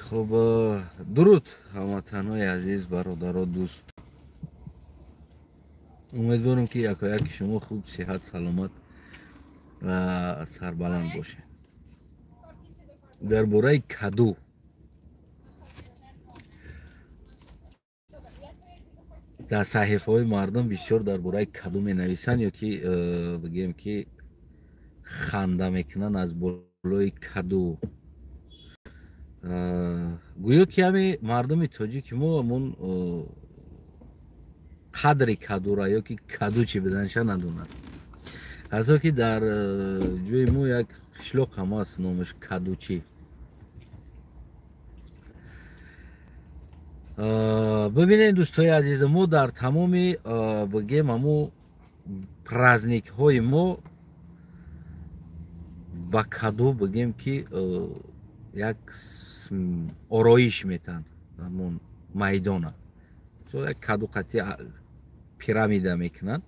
Хуб, дуруд, ҳамватанҳои азиз, бародаро, дӯст. Умедворам, ки якояки шумо хуб, сиҳат, саломат ва сарбаланд бошед. Дар бораи каду дар саҳифаҳои мардум бисёр дар бораи каду менависанд ё ки бигӯем, ки ханда мекунанд аз болои каду. Гӯё ки ҳами мардуми тоҷики мо ҳамон қадри кадура ё ки каду чӣ биданша надонад. Ҳатто ки дар ҷои мо як қишлоқ ҳам аст, номаш Кадучӣ. Бибинед, дӯстои азиз, мо дар тамоми, бигем, ҳамо праздникҳои мо ба каду, бигем, ки як ороиш метаҳанд ҳамон майдона, як каду қатъи пирамида мекунанд.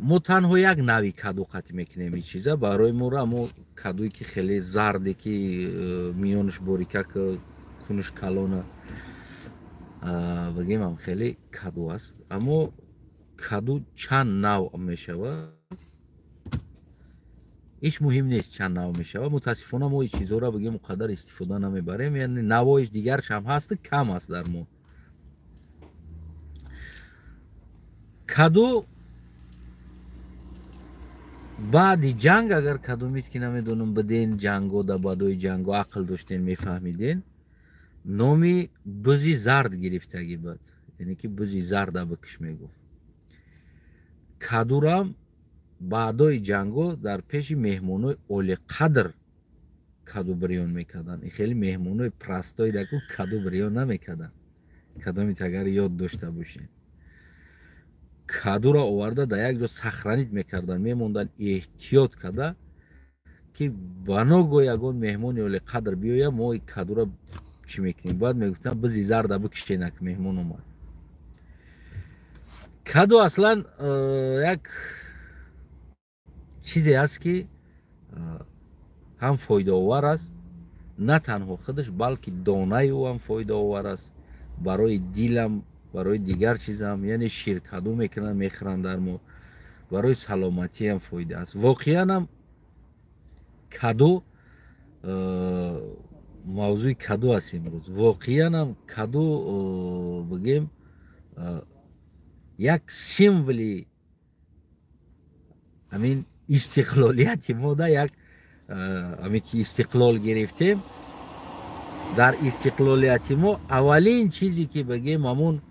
Мо танҳо як нави каду қатъ мекунем. Ин чиза барои моро ҳамо кадуе ки хеле зарде, ки миёнаш борикак, кунуш калона, бигем, ҳам хеле каду аст. Аммо каду чанд навъ мешавад, ҳеҷ муҳим нест чанд навъ мешавад. Мутаассифона, мо ин чизҳоро, бигем, он қадар истифода намебарем. Яъне навоиш дигарш ҳам ҳаст, кам аст дар мо. Каду баъди ҷанг, агар кадомид ки намедонам биден, ҷанго, да баъдои ҷанго ақл доштен, мефаҳмиден, номи бузи зард гирифтагӣ буд, яъне ки бузи зарда бикиш мегуфт. Кадурам баъдои ҷанго дар пеши меҳмонои олиқадр каду бирён мекарданд. Хеле меҳмонои простой даку каду бирён намекарданд. Кадомит агар ёд дошта бошед, кадура оварда дар як ҷо сохранить мекарданд, мемонданд эҳтиёт карда, ки ба ногоҳ ягон меҳмони олиқадр биёяд, мо кадура чӣ мекунем. Баъд мегуфтанд: «Бизи зарда бикишенак, меҳмон омад». Каду аслан як чизе аст, ки ҳам фоидаовар аст, на танҳо худаш, балки донаи ӯ ҳам фоидаовар аст барои дилам, барои дигар чизам. Яъне ширкаду мекунанд, мехӯранд дар мо, барои саломатиам фоида аст. Воқеан ҳам каду, мавзӯи каду аст имрӯз. Воқеан ҳам каду, бигем, як символи ҳамин истиқлолияти мо да, як ҳамин ки истиқлол гирифтем, дар истиқлолияти мо аввалин чизе ки, бигем, ҳамун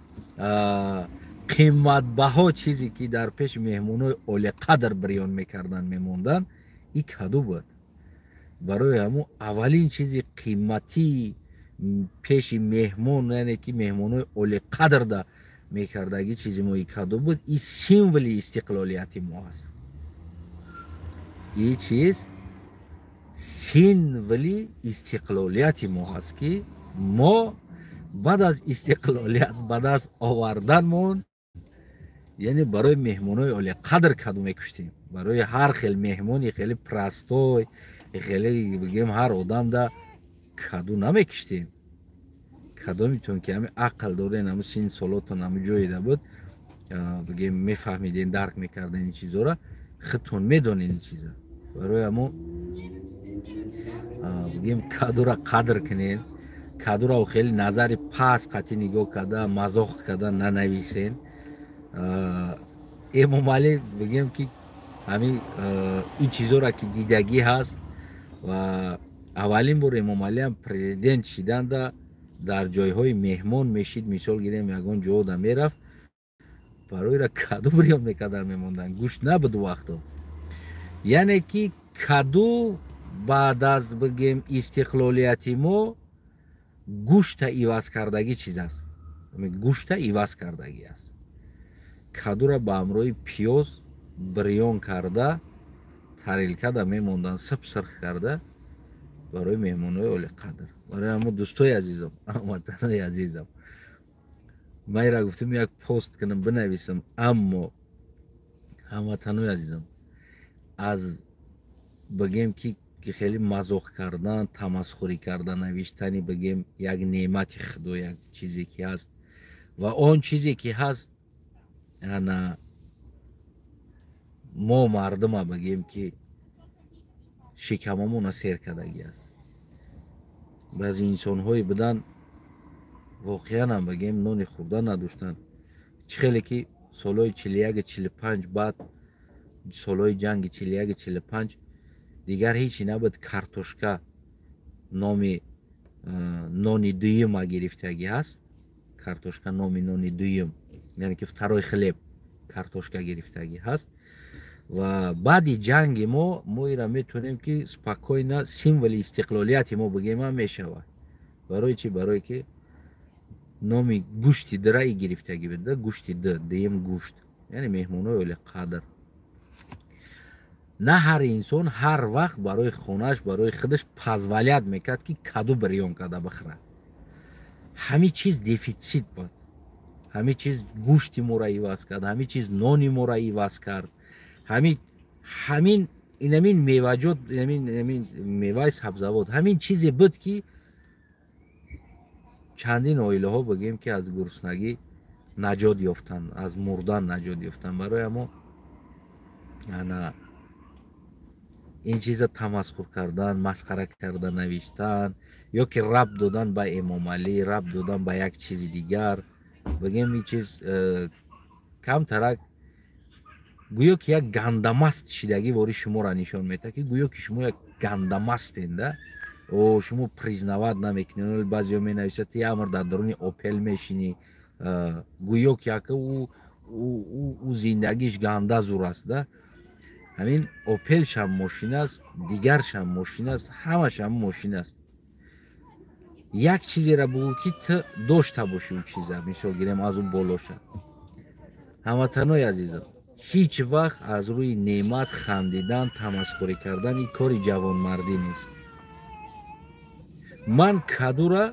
қиматбаҳо чизе ки дар пеши меҳмонои олиқадр бирён мекарданд, мемонданд, и каду буд. Барои ҳамун аввалин чизи қиматии пеши меҳмон, яъне ки меҳмонои олиқадрда мекардагӣ чизи мо и каду буд. И символи истиқлолияти мо аст. И чиз символи истиқлолияти мо ҳаст, ки мо баъд аз истиқлолият ба даст оварданмон, яъне барои меҳмонои олиқадр каду мекуштем. Барои ҳар хел меҳмони хеле простой, хеле, бигем, ҳар одамда каду намекиштем. Кадомитон ки ҳами ақл дорен, ҳами синни солотон ҳами ҷоеда буд, бигем, мефаҳмиден, дарк мекарден ин чизҳоро, худтон медонед ин чиза. Барои ҳамо, бигем, кадура қадр кунед. Кадура хеле назари паст қатъи нигоҳ карда, мазоқ карда нанависен. Эмомалӣ, бигем, ки ҳамин ин чизҳоро ки дидагӣ ҳаст ва аввалин бор Эмомалиам президент шиданда дар ҷойҳои меҳмон мешид, мисол гирем, ягон ҷода мерафт, бароира каду бирён мекардан, мемонданд. Гӯшт набуд вақто. Яъне ки каду баъд аз, бигем, истиқлолияти мо гӯшта иваз кардагӣ чиз аст, гӯшта иваз кардагӣ аст. Кадура ба ҳамроҳи пиёз бирён карда, тарелкада мемонданд, сип сирх карда барои меҳмонои олиқадр. Барои ҳамо, дӯстои азизам, ҳамватанои азизам, ман ира гуфтам як пост кунам, бинависам. Аммо, ҳамватанои азизам, аз бигем ки Ки хеле мазоқ кардан, тамасхурӣ кардан, навиштани, бигем, як неъмати худо, як чизе ки ҳаст ва он чизе ки ҳаст, ана мо мардума, бигем, ки шикамамона сер кардагӣ аст. Баъзе инсонҳое буданд, воқеанам, бигем, нони хӯрдан надоштанд. Чӣ хеле ки солҳои 41, 45, баъд солҳои ҷанги 41, 45 дигар ҳечи набуд, картошка номи нони дуюма гирифтагӣ ҳаст. Картошка номи нони дуюм, яъне ки второй хлеб картошка гирифтагӣ ҳаст. Ва баъди ҷанги мо ира метавонем, ки спокойно символи истиқлолияти мо бигем ҳам мешавад. Барои чӣ? Барое ки номи гӯшти дираи гирифтагӣ буд, гӯшти д дуюм гӯшт, яъне меҳмонҳои олиқадр. На ҳар инсон ҳар вақт барои хонааш, барои худаш позволять мекард, ки каду бирён карда бихӯрад. Ҳамин чиз дефитсит буд, ҳамин чиз гӯшти моро иваз кард, ҳамин чиз нони моро иваз кард. Ҳамин инамин меваҷот, инамин меваи сабзавот, ҳамин чизе буд, ки чандин оилаҳо, бигем, ки аз гуруснагӣ наҷот ёфтанд, аз мурдан наҷот ёфтанд. Барои ҳамо ана ин чиза тамасхур кардан, масхара карда навиштан ё ки рабт додан ба Эмомалӣ, рабт додан ба як чизи дигар, бигем, ин чиз камтарак гӯё ки як гандамаст шидагӣ вори шуморо нишон медиҳад, ки гӯё ки шумо як гандамастен да, о шумо признавать намекунед. Баъзеҳо менависад: «Ти амр дар даруни Опел мешинӣ», гӯё ки яка ӯ зиндагиш ганда зур аст да. Ҳамин Опелшам мошин аст, дигаршам мошин аст, ҳамашам мошин аст. Як чизеро бугӯ, ки ту дошта бошӣ ӯ чиза, мисол гирем, аз ӯ болоша. Ҳамватанои азизам, ҳеҷ вақт аз рӯи неъмат хандидан, тамасхурӣ кардан ин кори ҷавонмардӣ нест. Ман кадура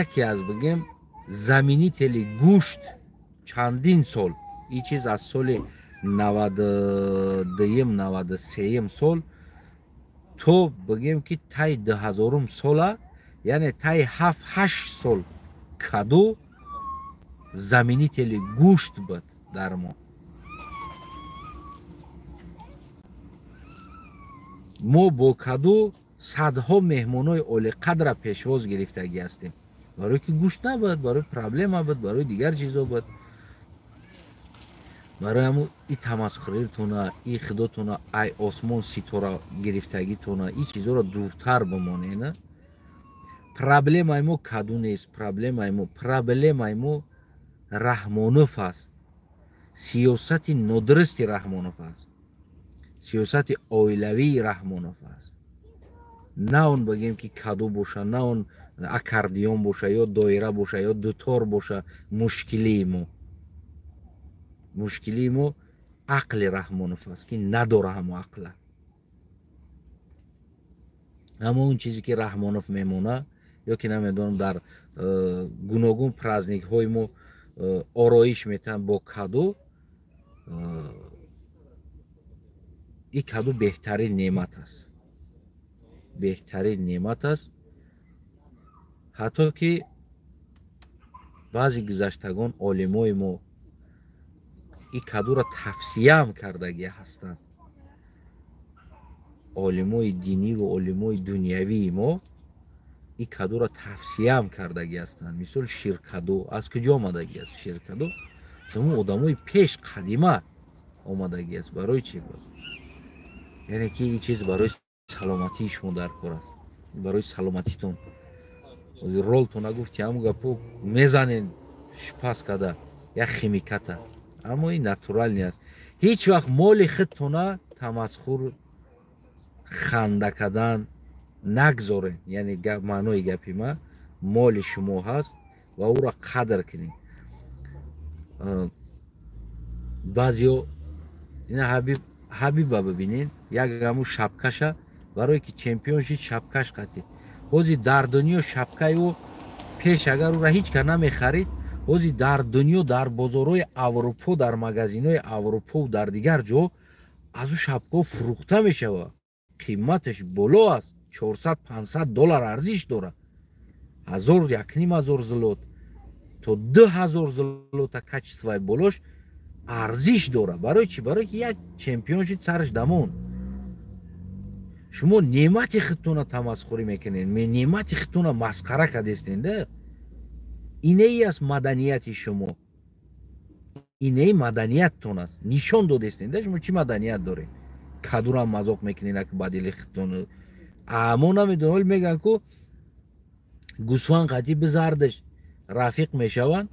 яке аз, бигем, заменители гӯшт чандин сол, ин чиз аз соли 92-юм, 93-юм сол то, бигем, ки таи 2000-ум сола, яъне таи 7-8 сол каду заменители гӯшт буд дар мо. Мо бо каду садҳо меҳмонҳои олиқадра пешвоз гирифтагӣ ҳастем, барое ки гӯшт набуд, барои проблема буд, барои дигар чизо буд. Барои ҳамун и тамасхуритона, и худотона, ай осмон ситора гирифтагитона, и чизоро дуртар бимонена. Проблемаи мо каду нест, проблемаи мо Раҳмонов аст, сиёсати нодурусти Раҳмонов аст, сиёсати оилавии Раҳмонов аст. На он, бигем, ки каду боша, на он аккордеон боша ё доира боша ё дутор боша. Мушкилии мо ақли Раҳмонов аст, ки надора ҳамо ақла. Аммо он чизе ки Раҳмонов мемона ё ки намедонам, дар гуногун праздникҳои мо ороиш метаҳанд бо каду, ин каду беҳтарин неъмат аст, беҳтарин неъмат аст. Ҳатто ки баъзе гузаштагон, олимои мо ин кадуро тавсияам кардагӣ ҳастанд. Олимои диниву олимои дунявии мо ин кадуро тавсияам кардагӣ ҳастанд. Мисол, ширкаду аз куҷо омадагӣ аст? Ширкаду шумо одамои пеш қадима омадагӣ аст. Барои чӣ буд? Яъне ки ин чиз барои саломатии шумо дар кор аст, барои саломатитон. Ролтона гуфти, ҳамн гапо мезанен шипас када як химиката, аммо ин натуральный аст. Ҳеҷ вақт моли худтона тамасхур, ханда кардан нагзорен. Яъне маънои гапи ма: моли шумо ҳаст ва ӯро қадр кунед. Баъзеҳо ина Ҳабиба бибинед, як ҳамун шапкаша, барое ки чемпион шид, шапкаш қатӣ. Ҳозир дар дунё шапкаи ӯ, пеш агар ӯра ҳеҷ кас намехарид, ҳозир дар дунё, дар бозорҳои Аврупо, дар магазинҳои Аврупо, дар дигар ҷо аз ӯ шапкаҳо фурӯхта мешавад. Қиматаш боло аст, 400-500 доллар арзиш дорад. 1000, 1500 злот то 2000 злота качество и болош арзиш дорад. Барои чӣ? Барои ки як чемпион шид, сараш дамон. Шумо неъмати худтона тамасхурӣ мекунед, неъмати худтона масхара кардестен да. Инеи аст маданияти шумо, инеи маданияттон аст. Нишон додестен да, шумо чӣ маданият доред. Кадурам мазоқ мекунед, аки ба дили худтон. Амо намедонам, вале мегӯянд, ку гӯсфанд қатӣ бизардаш рафиқ мешаванд.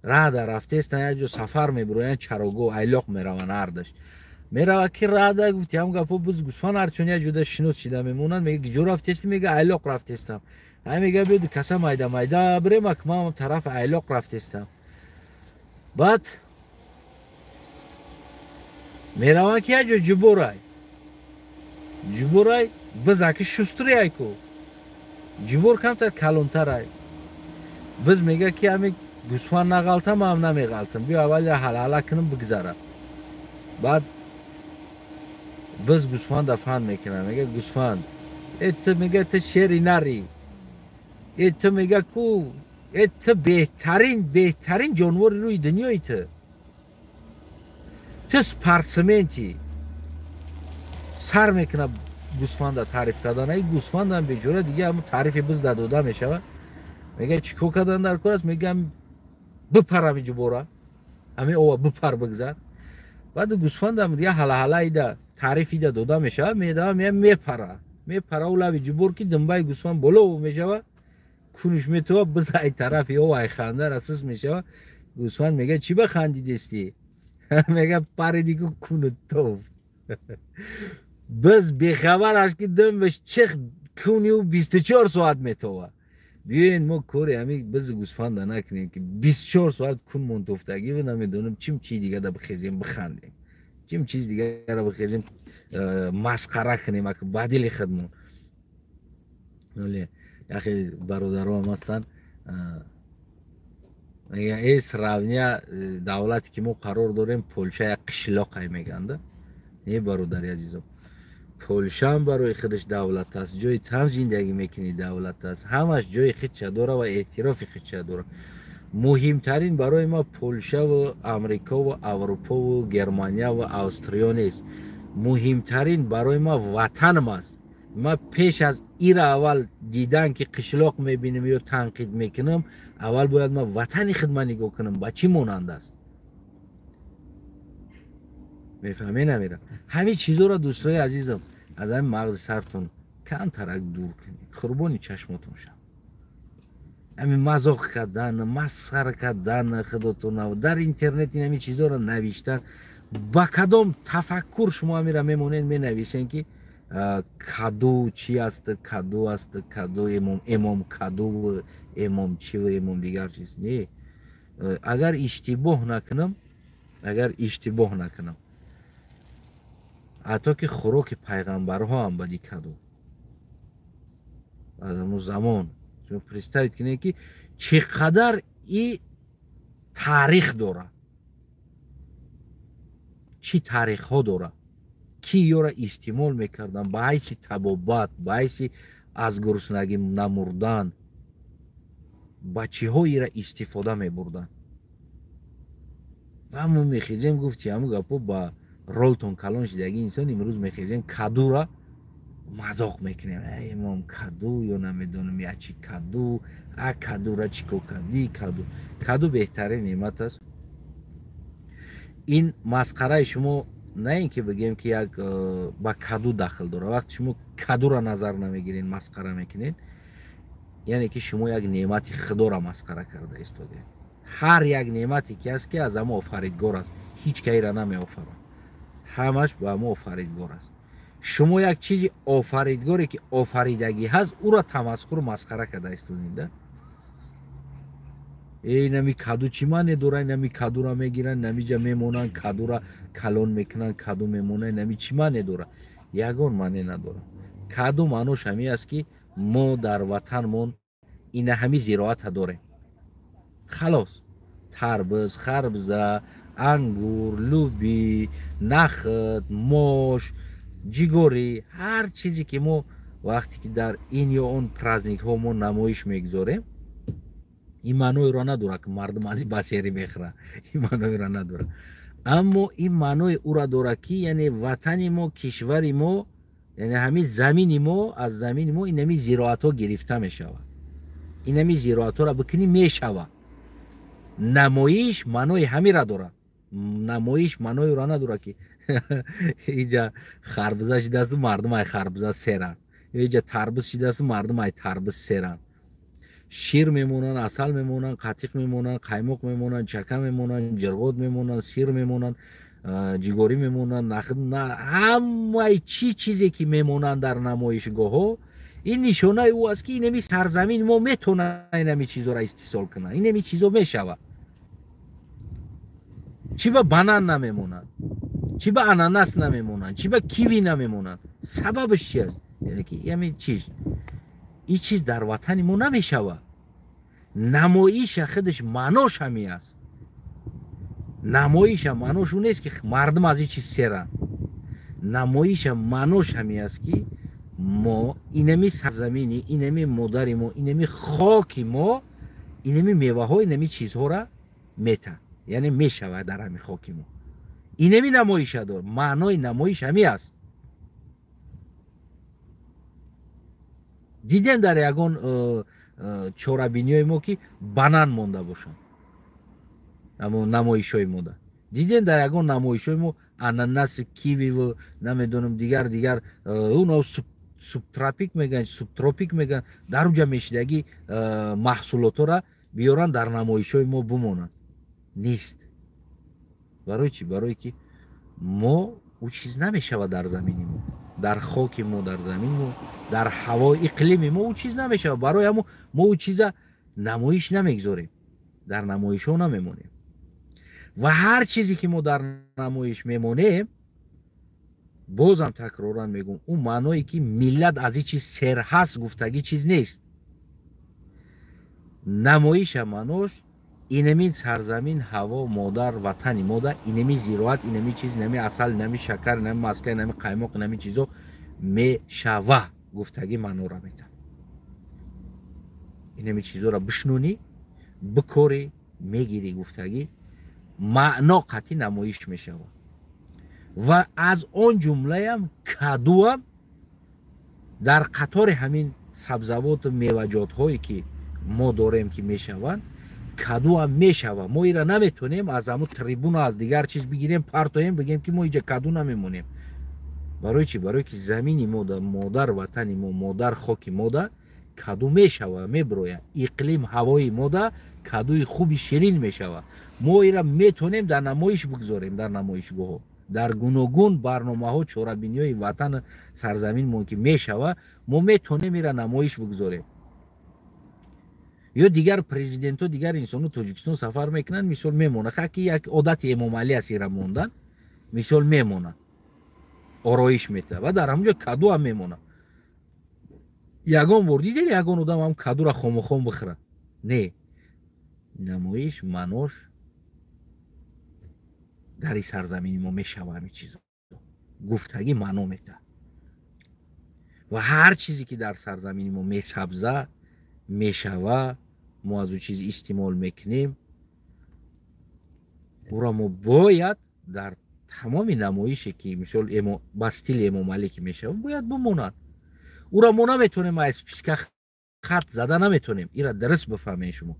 Рада рафтестан, як ҷо сафар мебуроянд, чарогоҳ, айлоқ мераванд. Ҳардаш меравад, ки рада гуфти ҳам гапо, биз, гӯсфанд ҳарчун як ҷода шинос шида мемонанд. Мега: «Ҷо рафтести?» Мега: «Айлоқ рафтестам». Ай мега: «Биёду каса майда майда бирем, ак ман тарафи айлоқ рафтестам». Баъд мераванд, ки як ҷо ҷуборай, ҷуборай, бизаки шустрияй ку, ҷубор камтар калонтарай. Биз мега, ки ами гӯсфанд нағалтам, ам намеғалтам, биё аввал ҳалҳала кунам, бигзара. Баъд биз гӯсфанда фан мекунам. Мега: «Гӯсфанд, э ту», мега, «ту шери нари, э ту», мега, «ку э ту беҳтарин, беҳтарин ҷонвори рӯи дунёи, ту спортсменти». Сар мекунад гӯсфанда таъриф кардан. Ай гӯсфандам бечора дига ҳамн таърифи биз дода мешавад. Мега: «Чӣ кор кардан дар кор аст?» Мегам: «Бипар, ами ҷубора, ами ова бипар, бигзар». Баъд гӯсфандам дига ҳалаҳалаида таърифида дода мешавад. Медава, мепара, мепара у лави ҷубор, ки думбаи гӯсфанд боло мешавад, кунуш метова, биз ай тарафи ов ай ханда расис мешавад. Гӯсфанд мега: «Чӣ ба хандидестӣ?» Мега: «Париди ку, куну тоф». Биз бехабар аш, ки думбаш чих куни ӯ 24 соат метова. Биёен, мо кори ҳами бизи гӯсфанда накунем, ки 24 соат кун монтофтагӣ ва намедонам чим чи дигара бихезем, бихандем, чим чиз дигара бихезем, масхара кунем ака ба дили худмон. Яхе бародароам ҳастанд, э сравния давлате ки мо қарор дорем, Полша як қишлоқай меганда. Не, бародари азизом, Полшаам барои худаш давлат аст, ҷои там зиндагӣ мекунӣ, давлат аст, ҳамаш ҷои худша дора ва эътирофи худша дора. Муҳимтарин барои ма Полшаву Амрикову Аврупову Германияву Австриё нест. Муҳимтарин барои ма ватанам аст. Ма пеш аз ира аввал дидан, ки қишлоқ мебинем ё танқид мекунам, аввал бояд ма ватани худма нигоҳ кунам, ба чӣ монанд аст. Мефаҳме намера? Ҳамин чизоро, дӯстои азизам, аз ҳамин мағзи сартон камтарак дур кунед, қурбони чашмотон шав. Ҳамин мазоқ кардан, масхара кардан худотон дар интернет, ин ҳамин чизоро навиштан, ба кадом тафаккур шумо ҳамира мемонед, менависен, ки каду чи аст, каду аст, каду, эмом, эмом каду, эмом чиву эмом дигар чиз? Не, агар иштибоҳ накунам, агар иштибоҳ накунам, ҳатто ки хӯроки пайғамбарҳо ҳам бади каду аз ҳамун замон. Шумо представить кунед, ки чӣ қадар и таърих дорад, чӣ таърихҳо дорад, ки ёра истеъмол мекарданд ба ҳайси табобат, ба ҳайси аз гуруснагӣ намурдан, ба чиҳоира истифода мебурданд. Ва мо мехезем, гуфти ҳамун гапо, ба ролтон калон шидаги инсон, имрӯз мехезем, кадура мазоқ мекунем: имом каду ё намедонам ячи каду, а кадура чӣ кор кардӣ? Каду, каду беҳтарин неъмат аст. Ин масқараи шумо на ин ки бигем, ки як ба каду дахл дорад. Вақте шумо кадура назар намегирен, масқара мекунед, яъне ки шумо як неъмати худоро масқара карда истодед. Ҳар як неъмате ки аст, ки аз ҳамо офаридгор аст, ҳеҷ каира намеофарад, ҳамаш ба ҳамо офаридгор аст. Шумо як чизи офаридгоре ки офаридагӣ ҳаст, ӯро тамасхуру масхара карда истодед да. Эй, нами каду чӣ маъне дора? Нами кадура мегиранд, намиҷа мемонанд, кадура калон мекунанд, каду мемонанд, нами чӣ маъне дора? Ягон маъне надорад. Каду маънош ҳамин аст, ки мо дар ватанмон ина ҳами зироата дорем, халос: тарбиз, харбза, ангур, луби, нахд, мош. Ҷигорӣ, ҳар чизе ки мо вақте ки дар ин ё он праздникҳо мо намоиш мегузорем, ин маъноеро надорад, ки мардум аз ин ба серӣ мехӯрад. Ин маъноеро надорад. Аммо ин маънои ӯра дорад, ки яъне ватани мо, кишвари мо, яъне ҳамин замини мо, аз замини мо инами зироатҳо гирифта мешавад. Инами зироатҳоро бикунӣ мешавад. Намоиш маънои ҳамира дорад. Намоиш маънои ӯра надорад, ки иҷа харбуза шидасту мардум ай харбуза серанд, иҷа тарбуз шидасту мардум ай тарбуз серанд. Шир мемонанд, асал мемонанд, қатиқ мемонанд, қаймоқ мемонанд, чака мемонанд, ҷирғот мемонанд, сир мемонанд, ҷигорӣ мемонанд, нахд, ҳамаи чӣ чизе ки мемонанд дар намоишгоҳҳо, ин нишонаи ӯ аст, ки инами сарзамин мо метавонад инами чизоро истеҳсол кунад, инами чизо мешавад. Чӣ ба банан намемонад, чӣ ба ананас намемонанд, чӣ ба киви намемонанд? Сабабаш чи аст? Яъне ки ҳамин чиз, ин чиз дар ватани мо намешавад. Намоиша худаш маънош ҳамин аст. Намоиша маънош ӯ нест, ки мардум аз ин чиз серанд. Намоиша маънош ҳамин аст, ки мо инами сарзамини, инами модари мо, инами хоки мо, инами меваҳо, инами чизҳоро мета, яъне мешавад дар ҳамин хоки мо. Инами намоиша дор. Маънои намоиш ҳамин аст. Дидем дар ягон чорабиниҳои мо, ки банан монда бошанд, амо намоишҳои мода. Дидем дар ягон намоишҳои мо ананас, кививу намедонам дигар дигар, уно субтропик мегӯянд, субтропик мегӯянд, дар уҷа мешидагӣ маҳсулотҳоро биёранд дар намоишҳои мо бимонанд. Нест. Барои чӣ? Барое ки мо ӯ чиз намешавад дар замини мо, дар хоки мо, дар замини мо, дар ҳавои иқлими мо ӯ чиз намешавад. Барои ҳамо мо ӯ чиза намоиш намегузорем, дар намоишҳо намемонем. Ва ҳар чизе ки мо дар намоиш мемонем, бозам такроран мегӯм, ӯ маъное ки миллат аз ин чиз серҳаст гуфтагӣ чиз нест. Намоиша маънош инамин сарзамин, ҳаво, модар, ватани мода, инами зироат, инами чиз, инами асал, инами шакар, инами маска, инами қаймоқ, инами чизо мешава гуфтагӣ маънора метавад. Инами чизоро бишнунӣ, бикорӣ, мегирӣ гуфтагӣ маъно қатъи намоиш мешавад. Ва аз он ҷумлаям кадуам дар қатори ҳамин сабзавоту меваҷотҳое ки мо дорем, ки мешаванд, кадуам мешавад. Мо ира наметонем аз ҳамун трибуна, аз дигар чиз бигирем, партоем, бигем, ки мо иҷа каду намемонем. Барои чӣ? Барое ки замини мо, модар ватани мо, модар хоки мода каду мешавад, мебирояд. Иқлим, ҳавои мода кадуи хуби ширин мешавад. Мо ира метонем дар намоиш бигзорем, дар намоишгоҳҳо, дар гуногун барномаҳо, чорабиниҳои ватан, сарзамин мо ки мешавад, мо метонем ира намоиш бигзорем. Ё дигар президентҳо, дигар инсонҳо Тоҷикистон сафар мекунанд, мисол мемонад, ки як одати Эмомалӣ аст ира мондан, мисол мемонад, ороиш метавад ва дар ҳамон ҷо каду ҳам мемонад. Ягон бор дидед ягон одам ҳам кадура хомухом бихӯрад? Не. Намоиш маънош дар ин сарзамини мо мешава ҳамин чизо гуфтагӣ маъно метавад. Ва ҳар чизе ки дар сарзамини мо месабза, мешава, мо аз ӯ чиз истеъмол мекунем, ӯро мо бояд дар тамоми намоише ки мисол ба стили Эмомалӣ ки мешавад, бояд бимонад. Ӯро мо наметонем аз списка хат зада наметонем. Ира дуруст бифаҳмед шумо.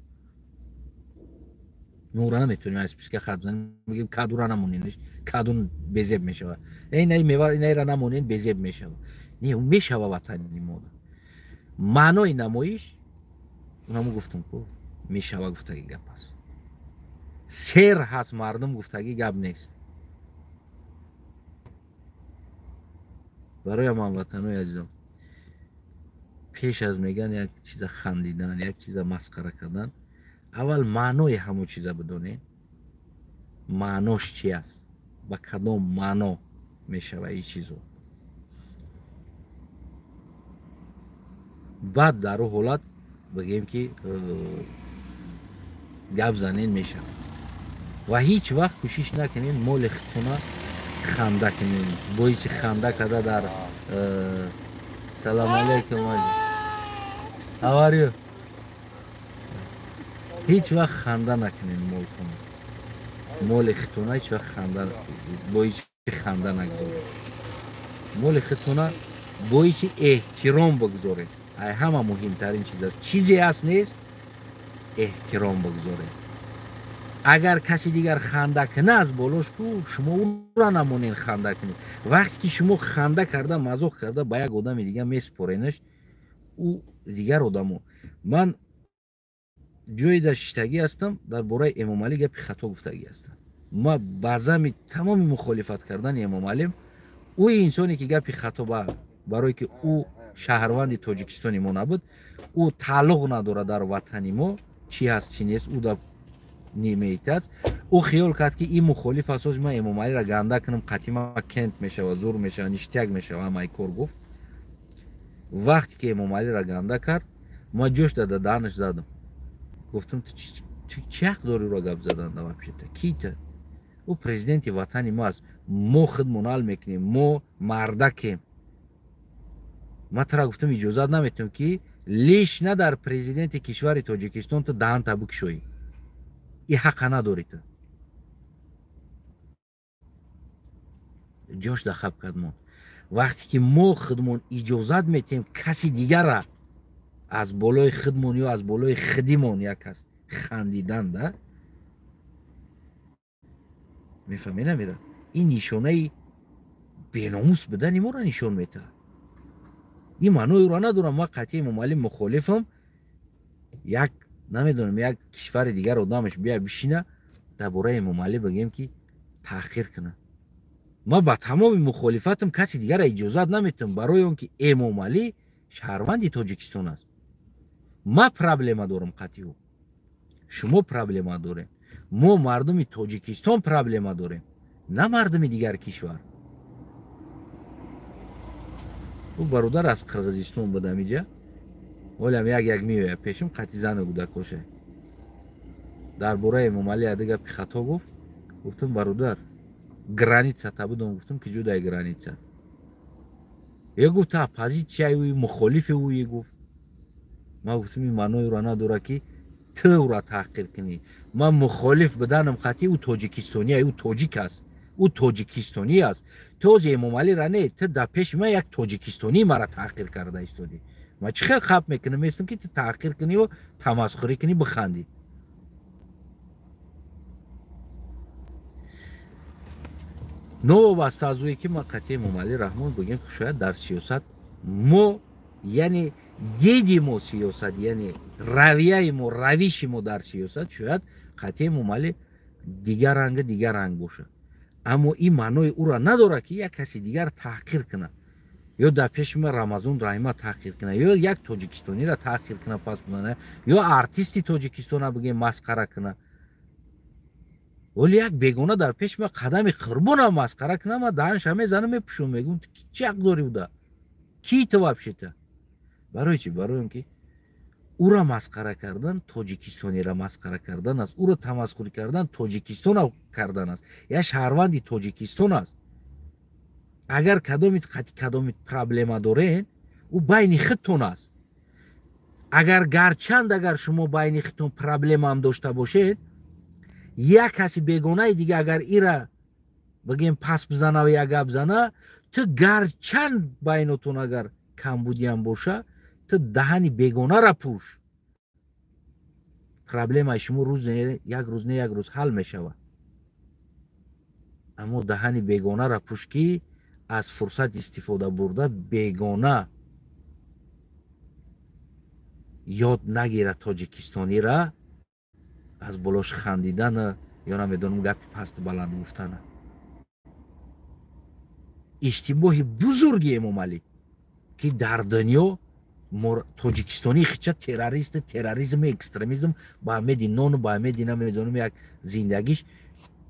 Мо ӯро наметонем аз списка хат занем, бигем кадура намоненш, каду безеб мешавад. Эй на мева инайра намонен, безеб мешавад. Не, ӯ мешава ватани мо. Маънои намоиш унамо гуфтам ку мешава гуфтаги гап аст. Сер ҳаст мардум гуфтаги гап нест. Барои ҳамватанои азизам, пеш аз меган як чиза хандидан, як чиза масхара кардан, аввал маънои ҳамон чиза бидонед. Маънош чи аст, ба кадом маъно мешава ин чизо. Баъд дар ӯ ҳолат бигем, ки гап занен мешавад. Ва ҳеҷ вақт кӯшиш накунед моли худтона ханда кунем, боиси ханда карда дар салом алейкум, how are you? Ҳеҷ вақт ханда накунем молтон, моли хитона ҳеҷ вақт ханда боиси ханда нагзоред, моли хитона боиси эҳтиром бигзоред. Ай ҳама муҳимтарин чиз аст, чизе аст нест, эҳтиром бигзоред. Агар каси дигар ханда куна аз болош ку, шумо ӯро намонед ханда кунед. Вақте ки шумо ханда карда, мазоқ карда ба як одами дигар месупоренаш, ӯ дигар одамо. Ман ҷое дар шиштагӣ ҳастам, дар бораи Эмомалӣ гапи хато гуфтагӣ ҳастам. Ма ба зами тамоми мухолифат кардани Эмомалим, ӯ инсоне ки гапи хато барое ки ӯ шаҳрванди Тоҷикистони мо набуд, ӯ тааллуқ надорад дар ватани мо, чӣ ҳаст чӣ нест, ӯ да немеит аст. Ӯ хиёл кард ки ин мухолиф асоси ман Эмомалиро ганда кунам, қатима кент мешава, зур мешава, ништяк мешава, ҳамаи кор гуфт. Вақте ки Эмомалиро ганда кард, ман ҷош дада даҳанаш задам. Гуфтам, ту чӣ ҳақ дори ӯро гап задан вообще-то? Ки ту? Ӯ президенти ватани мо аст, мо худмон ҳал мекунем, мо мардакем. Ман тура гуфтам, иҷозат наметиҳам ки лишна дар президенти кишвари Тоҷикистон ту даҳанта бикушоӣ. И ҳақа надорӣ ту. Ҷош дахаб кард мо. Вақте ки мо худмон иҷозат метиҳем каси дигара аз болои худмон ё аз болои худимон як кас хандидан, да мефаҳмед намера, ин нишонаи беномус будани моро нишон метаҳад. Ин маънои ӯро надорам ман қатъи Эмомалӣ мухолифам, як намедонам як кишвари дигар одамаш бия бишина дар бораи Эмомалӣ бигем ки таҳқир кунад. Ман ба тамоми мухолифатам каси дигарро иҷозат наметиҳам, барои он ки Эмомалӣ шаҳрванди Тоҷикистон аст. Ман проблема дорам қатъи ӯ, шумо проблема дорем, мо мардуми Тоҷикистон проблема дорем, на мардуми дигар кишвар. Ӯ бародар аз Қирғизистон буд амиҷа, ҳолам як меояд пешам қатъи зану кӯдакоша. Дар бораи Эмомалӣ яде гапи хато гуфт. Гуфтам, бародар, граница та будам, гуфтам ки ҷудай граница. Е гуфт, оппозитсияи ӯ, мухолифи ӯ гуфт. Ман гуфтам, ин маънои ӯро надорад ки ту ӯро таҳқир кунӣ. Ман мухолиф буданам қатъи ӯ тоҷикистонӣ, ӯ тоҷик аст, ӯ тоҷикистонӣ аст. Ту ози Эмомалиро не, ту дар пеши ман як тоҷикистонӣ маро таҳқир карда истодӣ. Ман чӣ хел хаб мекунам, местам ки ту таҳқир куниву тамасхурӣ кунӣ, бихандӣ. Новобаста аз ӯе ки ман қатъи Эмомалӣ Раҳмон бигем, шояд дар сиёсат мо, яъне диди мо сиёсат, яъне равияи мо, равиши мо дар сиёсат шояд қатъи Эмомалӣ дигар ранга, дигар ранг бошад. Аммо ин маънои ӯро надорад ки як каси дигар таҳқир кунад, ё дар пеши ман Рамазон Раҳима таҳқир кунад, ё як тоҷикистониро таҳқир кунад, пас бизанад, ё артисти тоҷикистона бигем масхара кунад. Вале як бегона дар пеши ман қадами қурбонам масхара кунад, ман даҳанша мезанам, мепӯшам, мегӯям ту чӣ ҳақ дорӣ уда? Ки ту вообще-то? Барои чӣ? Барои он ки ӯро масхара кардан тоҷикистониро масхара кардан аст, ӯро тамасхурӣ кардан тоҷикистона кардан аст, як шаҳрванди тоҷикистон аст. Агар кадомит қатъи кадомит проблема дорен, ӯ байни худтон аст. Агар гарчанд агар шумо байни худтон проблемаам дошта бошед, як каси бегонаи дига агар ира бигем пас бизана ва як гап зана, ту гарчанд байнотон агар камбудиам боша, ту даҳани бегонара пӯш. Проблемаи шумо рӯз не як рӯз не як рӯз ҳал мешавад. Аммо даҳани бегонара пӯш ки аз фурсат истифода бурда бегона ёд нагирад тоҷикистонира аз болош хандидана ё намедонам гапи пасту баланд гуфтана. Иштибоҳи бузурги Эмомалӣ ки дар дунё тоҷикистонӣ хича террорист, терроризм, экстремизм ба амеди нону ба амеди намедонам як зиндагиш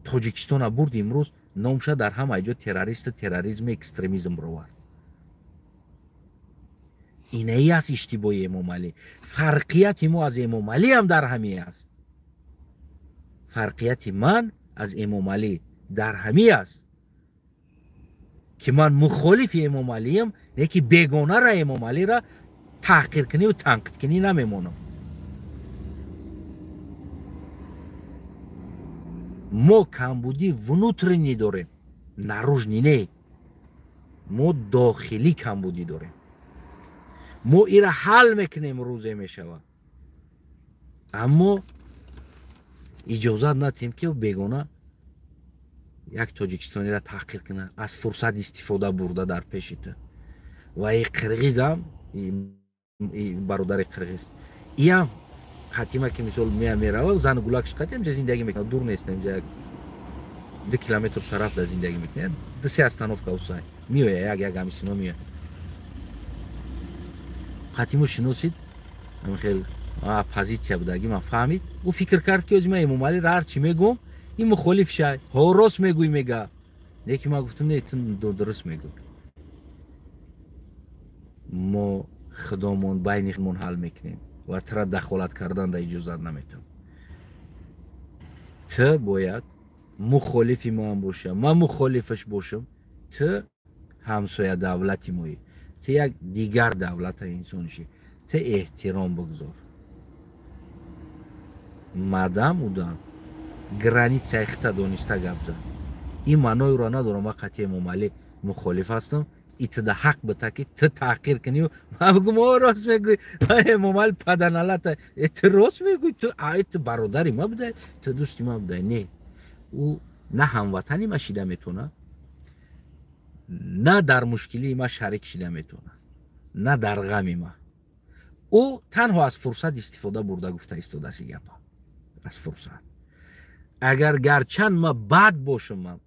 тоҷикистона бурд, имрӯз номша дар ҳама ҷо террорист, терроризм, экстремизм ровард. Инаи аст иштибоҳи Эмомалӣ. Фарқияти мо аз Эмомалӣ ҳам дар ҳамин аст. Фарқияти ман аз Эмомалӣ дар ҳамин аст. Ки ман мухолифи Эмомалиам, не ки бегонара Эмомалира таҳқир кунӣ ва танқид кунӣ намемонам. Мо камбудӣ внутренний дорем, наружный не. Мо дохилӣ камбудӣ дорем. Мо ира ҳал мекунем, рӯзе мешавад. Аммо иҷозат надиҳем, ки бегона як тоҷикистониро таҳқир кунад, аз фурсат истифода бурда дар пеши ту. Ва и қирғизам, бародари қирғиз, иам хатима ки мисол мерава, зану гулакш қатиам ҷа зиндагӣ мекунад, дур нестем, ҷа 2 километр тараф да зиндагӣ мекунад, 2-3 остановка усай меоя, як ҳамисино меоя. Хатиму шиносид, ҳамин хел позитсия будаги, ман фаҳмид. Ӯ фикр кард, ки ози ман Эмомалиро ҳар чӣ мегӯм, ин мухолиф шай, ҳо рост мегӯй мега. Лекин ман гуфтам, не, ту дуруст мегӯй. Мо худомон байни худмон ҳал мекунем ва тура дахолат кардан да иҷозат наметам. Ту бояд мухолифи ман бошам, ман мухолифаш бошам, ту ҳамсоя давлати моӣ, ту як дигар давлата инсоншӣ, ту эҳтиром бигзор. Мадам удам границаи хита дониста гап зад. Ин маъноеро надорам, ман қатъи Эмомалӣ мухолиф ҳастам, и ту да ҳақ бита, ки ту таҳқир кунӣ, ман бигӯм, о рост мегӯй, Эмомалӣ паданалата, ту рост мегӯй, ту бародари ма будай, ту дӯсти ма будай. Не, ӯ на ҳамватани ма шида метавонад, на дар мушкилии ма шарик шида метавонад, на дар ғами ма. Ӯ танҳо аз фурсат истифода бурда гуфта истодааст и гапа, аз фурсат. Агар гарчанд ма бад бошам, ман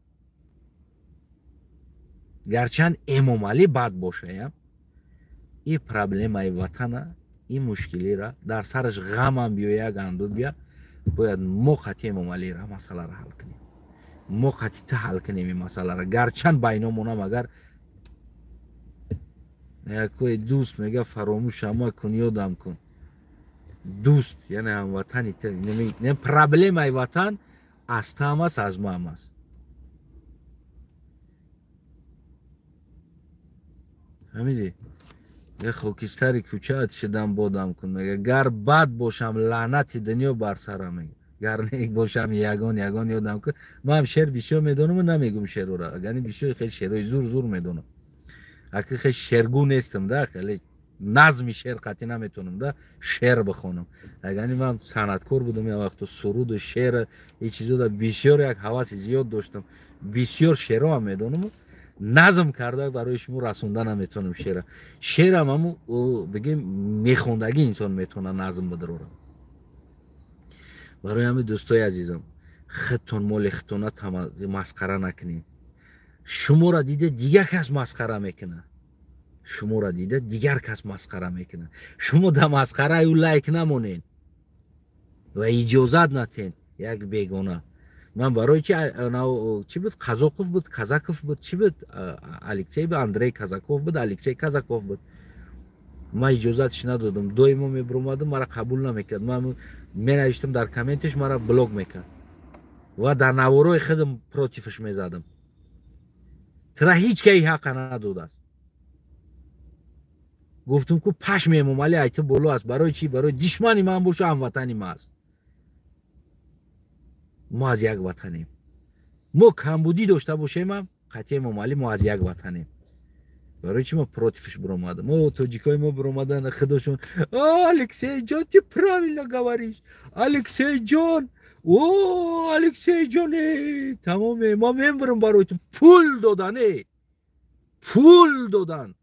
гарчанд Эмомалӣ бад бошаям, и проблемаи ватана, и мушкилира дар сараш ғамам биёя, ганду бия, бояд мо қатъи Эмомалира масъаларо ҳал кунем, мо қатъи ту ҳал кунем ин масъаларо. Гарчанд байномонам агар якое дӯст мега, фаромӯшам макун, ёдам кун. Дӯст яъне ҳамватани ту, проблемаи ватан аз таам аст, аз маам аст. Фаҳмидӣ? Е хокистари кӯчаат шидам, бодам кун мега. Гар бад бошам, лаънати дунё бар сарам мега. Гар нек бошам, ягон ягон ёдам кун. Ман шеър бисёр медонам, намегум шеърро. Агар бисёр хеле шеърҳои зур зур медонам. Аки хеле шергӯ нестам да, хеле назми шеър қатъӣ наметонам да шеър бихонам. Агар ман санъаткор будам, як вақто суруду шеър и чизода бисёр як ҳаваси зиёд доштам. Бисёр шеърҳоам медонам, назм карда барои шумо расонда наметонам шеъра. Шеърам ҳаму бигем мехондагӣ инсон метавона назм бидарорад. Барои ҳамин дӯстои азизам, худтон моли худтона масхара накунед. Шуморо дида дигар кас масхара мекунад. Шуморо дида дигар кас масхара мекунад. Шумо да масхараи ӯ лайк намонед ва иҷозат натен як бегона. Ман барои чи буд, Казаков буд, Казаков буд, чи буд, Алексей буд, Андрей Казаков буд, Алексей Казаков буд. Ман иҷозатш надодам, доимо мебуромадам, мара қабул намекард. Ман менавиштам дар комментиш, мара блок мекард ва дар наворои худам противш мезадам. Тра ҳеҷ кай ҳақа надодааст. Гуфтам, ку пашми Эмомалӣ айти боло аст. Барои чи? Барои дишмани ман боша, ҳамватани ман аст. Мо аз як ватанем. Мо камбудӣ дошта бошем, қатъи Эмомалӣ мо аз як ватанем. Барои чи мо противш буромадам? Мо тоҷикои мо буромадан худошон, Алексей ҷон, ты правильно говоришь, Алексей ҷон, о Алексей ҷон, тамоме мо мембурам барои ту. Пул додан, пул додан,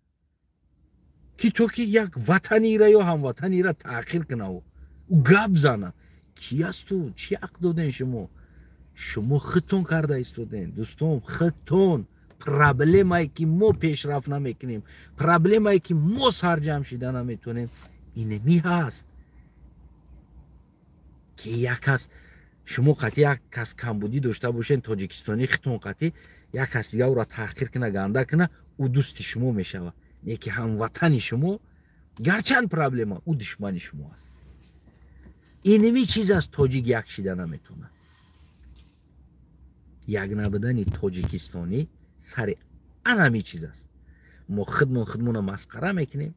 ки то ки як ватанира ё ҳамватанира таъхир кунав, ӯ гап зана. Ки асту? Чӣ ҳақ доден шумо? Шумо худтон карда истоден, дӯстон, худтон. Проблемае ки мо пешрафт намекунем, проблемае ки мо сарҷамъ шида наметонем, инеми ҳаст, ки як кас шумо қатъи як кас камбудӣ дошта бошен, тоҷикистони худтон қатъи як кас дига ӯро таҳқир куна, ганда куна, ӯ дӯсти шумо мешавад. Не ки ҳамватани шумо, гарчанд проблема, ӯ душмани шумо аст. Инеми чиз аст, тоҷик як шида наметонад. Як набудани тоҷикистонӣ сари Ана ҳамин чиз аст. Мо худмон худмонро масхара мекунем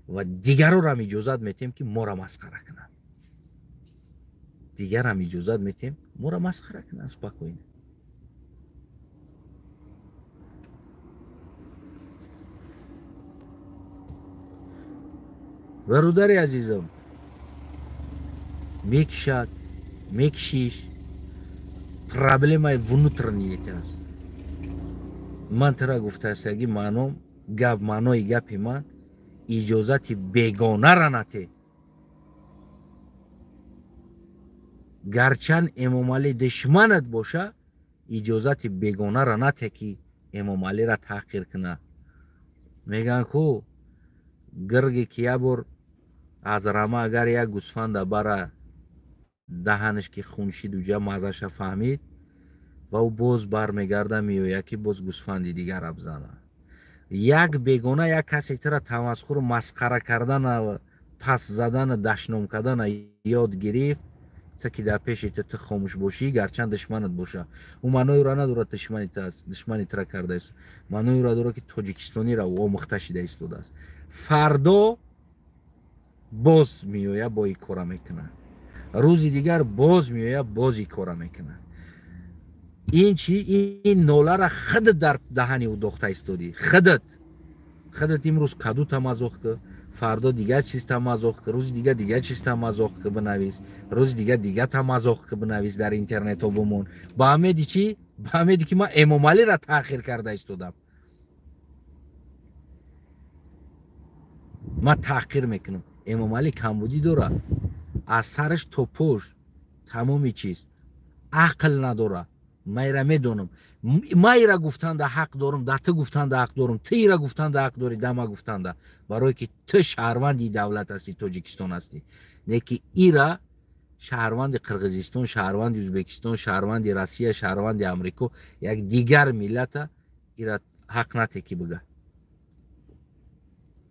ва дигарорам иҷозат метиҳем, ки моро масхара кунанд. Дигарам иҷозат метиҳем моро масхара кунанд спокойно. Бародари азизам, мекишад, мекишиш, проблемаи внутренний аст. Ман тара гуфтаастаги маъном гап, маънои гапи ман иҷозати бегонара нате. Гарчанд Эмомалӣ душманат боша, иҷозати бегонара нате, ки Эмомалира таҳқир куна. Мегӯянд ку гирге ки як бор аз рама агар як гӯсфанда бара даҳанаш ки хун шид, уҷа мазаша фаҳмид ва ӯ боз бармегарда меояд, ки боз гӯсфанди дигара бизана. Як бегона як касе тира тамасхуру масхара кардана, пас задана, дашном кардана ёд гирифт, та ки дар пеши ту хомӯш бошӣ, гарчанд душманат боша. Ӯ маънои ӯра надорад душмани ту аст, душмани тура кардааст. Маънои ӯра дорад, ки тоҷикистонира ӯ омӯхта шида истодааст. Фардо боз меояд, бо ин кора мекунад. Рӯзи дигар боз меояд, боз ин кора мекунад. Ин чи? Ин нолара худат дар даҳани ӯ дохта истодӣ. Худат имрӯз каду тамазоқ ки, фардо дигар чиз тамазоқ ки, рӯзи дигар дигар чиз тамазоқ ки бинавис, рӯзи дигар дигар тамазоқ ки бинавис дар интернетҳо бимон. Ба умеди чӣ? Ба умеди ки ман Эмомалиро таъхир карда истодам. Ман таҳқир мекунам. Эмомалӣ камбудӣ дорад, аз сараш то пӯш тамоми чиз, ақл надорад. Ман ира медонам. Ман ира гуфтанда ҳақ дорам, да ту гуфтанда ҳақ дорам, ту ира гуфтанда ҳақ дорӣ, да ма гуфтанда. Барое ки ту шаҳрванди давлат ҳастӣ, Тоҷикистон ҳастӣ. Не ки ира шаҳрванди Қирғизистон, шаҳрванди Ӯзбекистон, шаҳрванди Россия, шаҳрванди Амрико, як дигар миллата ира ҳақ нате ки бига.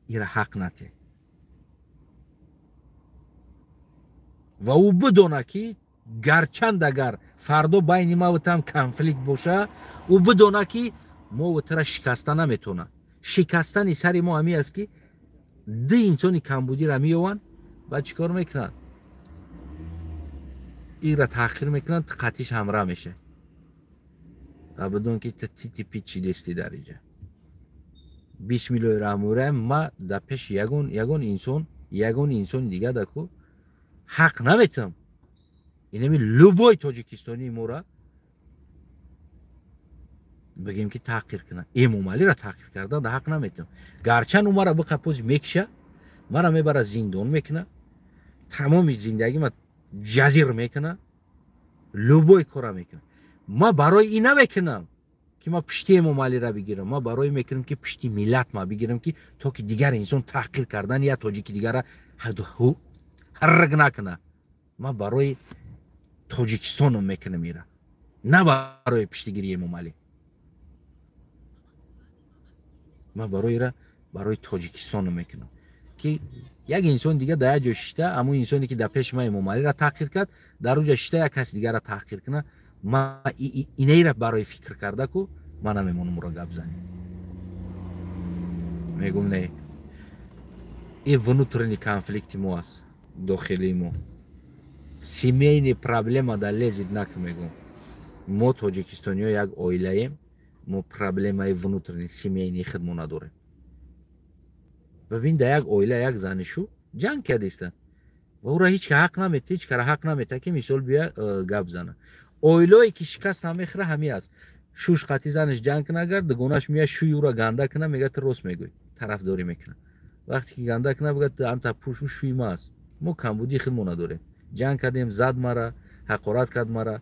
Ира ҳақ нате. Ва ӯ бидона, ки гарчанд агар фардо байни ма ва там конфликт боша, ӯ бидона, ки мо ва тура шикаста наметавонад. Шикастани сари мо ҳамин аст, ки ду инсони камбудиро меёванд ва чӣ кор мекунанд? Ира таҳқир мекунанд, қатиш ҳамра мешавад. Ва бидон, ки ту тити пит чидести дар инҷа. Бисмиллоҳи раҳмони раҳим, ма дар пеши ягон инсон, ягон инсони дигар даку ҳақ наметавам. Инами любой тоҷикистонии мора бигем, ки таҳқир кунад. Эмомалиро таҳқир кардан да ҳақ наметавам. Гарчанд ӯ мара биқапози мекиша, мара мебара зиндон мекуна, тамоми зиндагима ҷазир мекуна, любой кора мекуна. Ма барои ин намекунам, ки ма пишти Эмомалиро бигирам. Ма барои мекунам, ки пишти миллат ма бигирам, ки то ки дигар инсон таҳқир кардан я тоҷики дигара ҳарраг накуна. Ма барои Тоҷикистонам мекунам ира, на барои пиштигирии Эмомалӣ. Ман барои ира, барои Тоҷикистонам мекунам, ки як инсон дигар дар як ҷо шишта, ҳамун инсоне ки дар пеши ман Эмомалиро таҳқир кард, дар он ҷо шишта як каси дигарро таҳқир кунад. Ман инаира барои фикр карда ку ман намемонам ӯро гап занем. Мегӯм не, ин внутренний конфликти мо аст, дохилии мо. Семейный проблема да лезет нак, мегӯм. Мо тоҷикистониҳо як оилаем, мо проблемаи внутренний семейный худмо надорем. Бибин, дар як оила як занишу ҷанг кардистанд ва ӯро ҳеҷ ка ҳақ наметиҳад, ҳеҷ кара ҳақ наметиҳад, ки мисол бия гап зана. Оилое ки шикаст намехӯра ҳамин аст. Шуш қатъи занаш ҷанг кунад, агар дугонаш меяд шӯи ӯро ганда кунад, мегӯяд ту рост мегӯӣ, тарафдорӣ мекунад. Вақте ки ганда кунад, бигӯяд ту анта пӯшу шӯи ма аст. Мо камбудии худмо надорем. Ҷанг кардем, зад мара, ҳақорат кард мара.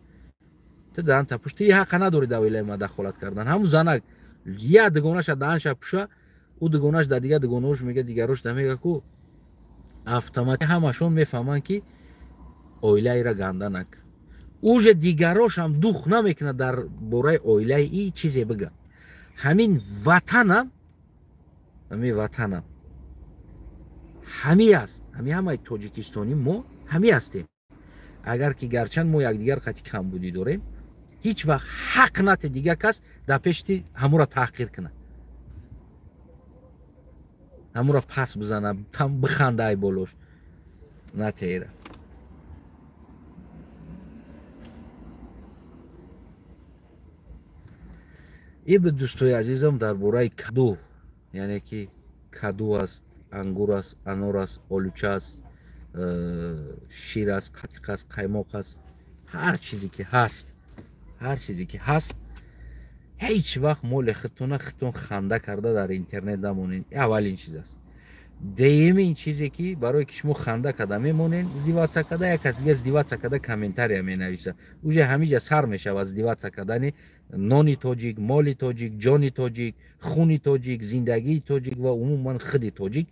Ту даҳанта пӯш, ту ҳақа надорӣ дар оилаи ма дахолат кардан. Ҳамун занак як дугонаша даҳанша пӯша, ӯ дугонаш дар дигар дугонаош мегӯяд, дигарош да мегӯяд ку автоматик ҳамашон мефаҳманд, ки оилаира ганда накун. Уже дигарошам дух намекунад дар бораи оилаи и чизе бига. Ҳамин ватанам, ҳамин ватанам ҳами аст. Ҳами ҳамаи тоҷикистонӣ мо ҳами ҳастем. Агар ки гарчанд мо якдигар қатъи камбудӣ дорем, ҳеҷ вақт ҳақ нате дигар кас дар пеши ҳамура таҳқир кунад. Ҳамура пас бизана, там биханда ай болош. Натеира. И бе дӯстои азизам дар бораи каду, яъне ки каду аст, ангур аст, анор аст, олуча аст, шир аст, қатиқ аст, қаймоқ аст, ҳар чизе ки ҳаст, ҳар чизе ки ҳаст, ҳеҷ вақт моли худтона худтон ханда карда дар интернет намонед. Аввалин чиз аст. Дуюмин чизе ки барое ки шумо ханда карда мемонед, издеваться карда, як кас дига издеваться карда комментария менависа. Уже ҳамиҷа сар мешавад издеваться кардани нони тоҷик, моли тоҷик, ҷони тоҷик, хуни тоҷик, зиндагии тоҷик ва умуман худи тоҷик,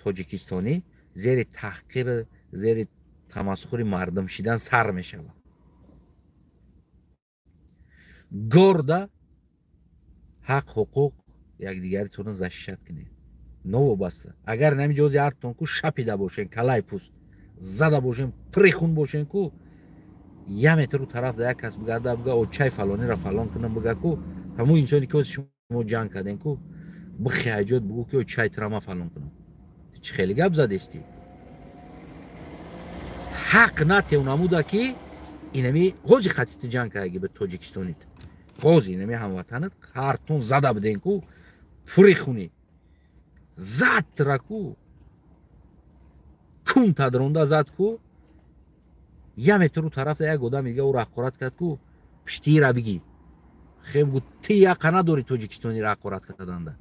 тоҷикистонӣ зери таҳқир, зери тамасхури мардум шидан сар мешавад. Горда ҳақ ҳуқуқ якдигаритонро защищат кунед. Новобаста. Агар намиҷози ҳартон ку шапида бошен, калай пӯст зада бошен, пири хун бошен ку, я метру тараф да як кас бигарда бига о чай фалонира фалон кунам бига ку, ҳамун инсоне ки шумо ҷанг карден ку, бихи ҳайҷот бугу ки о чай тира ма фалон кунам. Чӣ хеле гап задестӣ? Ҳақ натевнамуда ки инами ҳози қатити ҷанг кардаги ба тоҷикистонит. Ҳози инами ҳамватанат ҳартон зада буден ку, пури хуни. Зад тира ку, кун тадронда зад ку, я метру тараф як одам дига ӯро ҳақорат кард ку, пиштиира бигӣ. Хеб гу ти яқа надори тоҷикистониро ҳақорат карданда.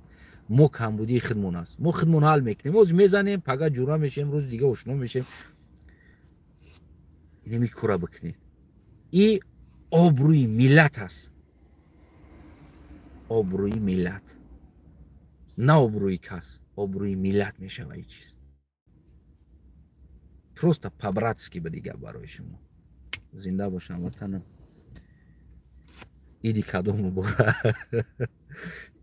Мо камбудии худмон аст. Мо худмон ҳал мекунем. Ҳозир мезанем, пага ҷура мешем, рӯзи дига ошно мешем. Инами кора бикунед. И обрӯи миллат аст. Обрӯи миллат. На обрӯи кас, обрӯи миллат мешава ин чиз. Просто по-братски ба дигар барои шумо. Зинда бошам ватанам. Иди каду муборак.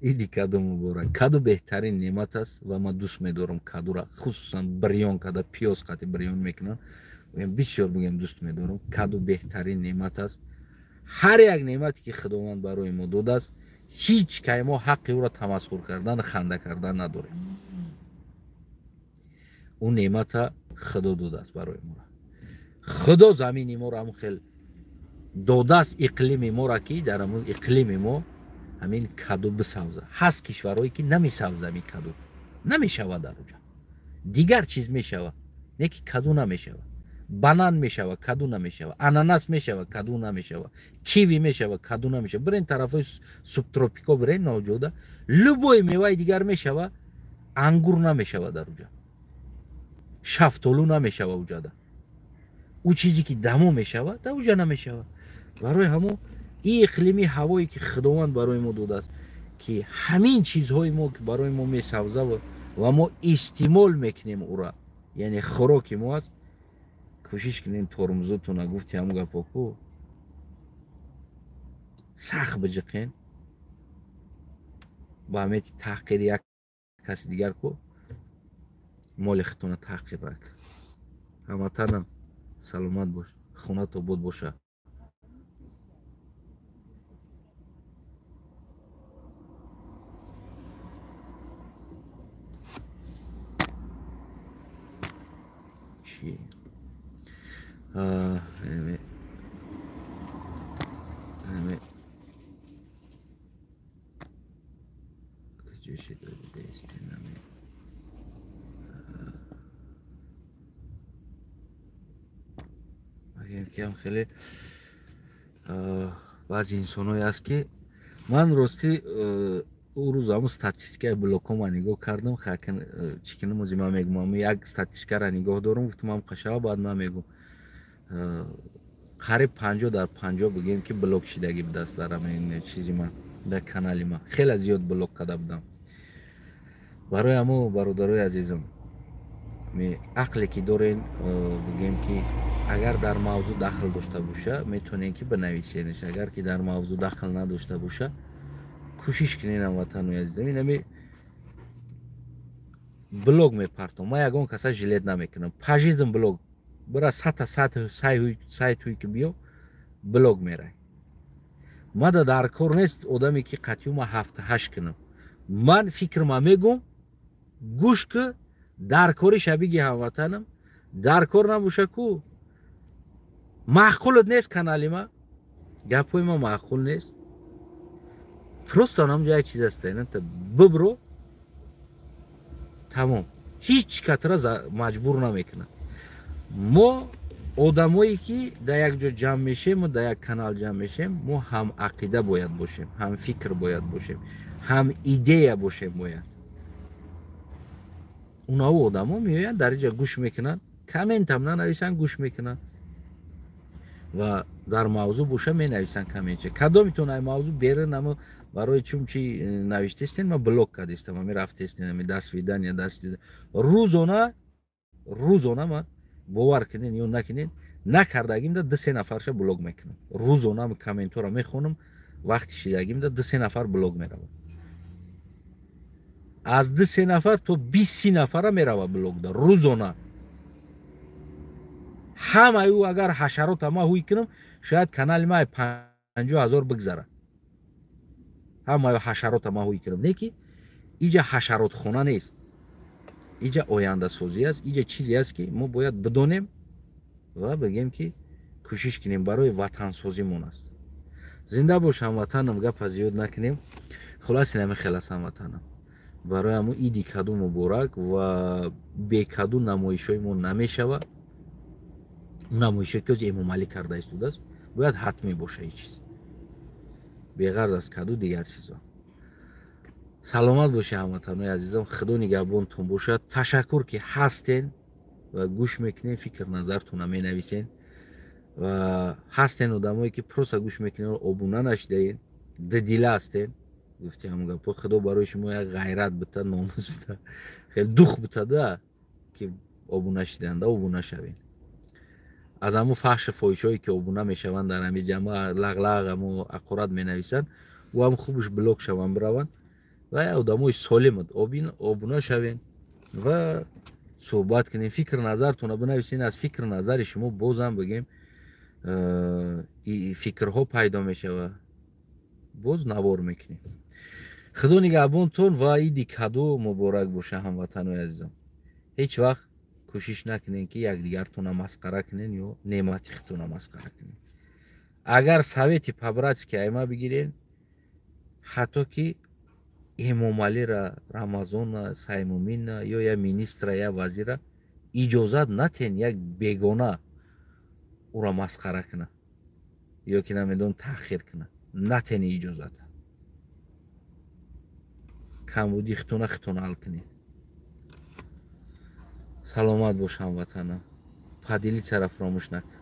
Иди каду муборак. Каду беҳтарин неъмат аст ва ман дӯст медорам кадура, хусусан бирён када, пиёз қати бирён мекунам. Бисёр мегӯям дӯст медорам. Каду беҳтарин неъмат аст. Ҳар як неъмате ки Худованд барои мо додааст, ҳеҷ кай мо ҳаққи ӯро тамасхур кардан, ханда кардан надорем. Ӯ неъмата Худо додааст барои моро. Худо замини моро ҳамон хел додааст, иқлими моро, ки дар ҳамон иқлими мо ҳамин каду бисавза. Ҳаст кишварҳое ки намесавза ҳамин каду. Намешавад дар уҷа. Дигар чиз мешавад, не ки каду намешавад. Банан мешавад, каду намешавад. Ананас мешавад, каду намешавад. Киви мешавад, каду намешавад. Бирен тарафҳои субтропико, бирен навҷода, любой меваи дигар мешавад, ангур намешавад дар уҷа. Шафтолу намешавад уҷада. Ӯ чизе ки дамо мешавад, дар уҷа намешавад. Барои ҳамо ин иқлими ҳавое ки Худованд барои мо додааст, ки ҳамин чизҳои мо ки барои мо месавза ва мо истеъмол мекунем ӯра, яъне хӯроки мо аст, кӯшиш кунем тормузотона гуфти ҳамон гапо ку сахт биҷиқен, ба ҳамияти таҳқири як каси дигар ку моли худтона таҳқир накун. Ҳамватанам саломат бош, хонат обод боша. Чи кам хеле баъзе инсонҳое аст ки ман ростӣ ӯ рӯз ҳамун статистикаи блокҳома нигоҳ кардам, чӣ кунам ози ман мегӯм, як статистикаро нигоҳ дорам, гуфтам ам қашава, баъд ман мегӯм қариб 50/50 бигем ки блок шидагӣ будааст дар ҳамин чизи ман, дар канали ман хеле зиёд блок карда будам. Барои ҳамо бародарои азизам, ақле ки дорен, бигем ки агар дар мавзӯъ дахл дошта боша, метавонед ки бинависенеш, агар ки дар мавзӯъ дахл надошта боша, кӯшиш кунед ҳамватанои азизам. Инами блог мепартом, ман ягон каса жилет намекунам, пажизм блог бира сата сайтҳое ки биё блог мерай. Мада дар кор нест одаме ки қатъиюма 7-8 кунам. Ман фикрма мегӯм, Гӯш ки, дар кори шабиги ҳамватанам, дар кор набоша ку, маъқулат нест канали ма, гапҳои ма маъқул нест. Просто намҷо як чиз аст, бибро, тамом. Ҳеҷ катра маҷбур намекунад. Мо одамое ки дар як ҷо ҷамъ мешем, дар як канал ҷамъ мешем, мо ҳам ақида бояд бошем, ҳам фикр бояд бошем, ҳам идея бошем бояд. Унаво одамо меоянд, дар инҷа гӯш мекунанд, комментам нанависанд, гӯш мекунанд ва дар мавзӯъ боша, менависанд комментча. Кадомитон ай мавзӯъ берун амо барои чун чи навиштестен, ма блок кардистам, ами рафтестен, ами до свидания, до свидания. Рӯзона, рӯзона ма, бовар кунен ё накунен, накардагимда ду се нафарша блок мекунам. Рӯзона комментҳоро мехонам, вақти шидагимда ду се нафар блок меравад. Аз ду се нафар то 20-30 нафара мерава блокда рӯзона. Ҳамаи ӯ агар ҳашарота ма ҳуй кунам, шояд канали ма 50 000 бигзара. Ҳамаи ҳашарота ма ҳуй кунам, не ки иҷа ҳашаротхона нест, иҷа ояндасозӣ аст, иҷа чизе аст, ки мо бояд бидонем ва бигем, ки кӯшиш кунем, барои ватансозимон аст. Зинда бош, ҳамватанам, гапа зиёд накунем. Хулас, инами хел аст, ҳамватанам. Барои ҳамун иди каду муборак. Ва бекаду намоишҳои мо намешавад. Намоишҳое ки ози Эмомалӣ карда истодааст, бояд ҳатмӣ боша. Ҳеҷ чиз беғарз аз каду, дигар чизо. Саломат бошед, ҳамватанои азизам, Худо нигаҳбонтон бошад. Ташаккур, ки ҳастен ва гӯш мекунен, фикр назартона менависен. Ва ҳастен одамое, ки просто гӯш мекунен, обуна нашидаен, дудила ҳастен. Гуфти ҳамон гапо, Худо барои шумо як ғайрат бита, номус бита, хеле дух битада, ки обуна шиданда обуна шавен. Аз ҳамун фаҳши фоҳишҳое, ки обуна мешаванд, дар ҳами ҷамъа лағлағ, ҳамо ақорат менависанд, ӯ ҳам хубш блок шаванд, бираванд ва одамои солим обуна шавен ва суҳбат кунем, фикр назартона бинависен. Аз фикр назари шумо бозам бигем, фикрҳо пайдо мешавад, боз навор мекунем. Худо нигаҳбонтон ва иди каду муборак боша, ҳамватанои азизам. Ҳеҷ вақт кӯшиш накунен, ки якдигартона масхара кунен ё неъмати худтона масхара кунен. Агар совети по-братски айма бигирен, ҳатто ки Эмомалира, Рамазона, Саймумина ё я министра, я вазира иҷозат натен, як бегона ӯро масхара куна ё ки намедон таъхир куна. Натени иҷозата. Камбуди худтона худтона ҳал кунед. Саломат бош, ҳамватанам. Поделиться ра фаромӯш накун.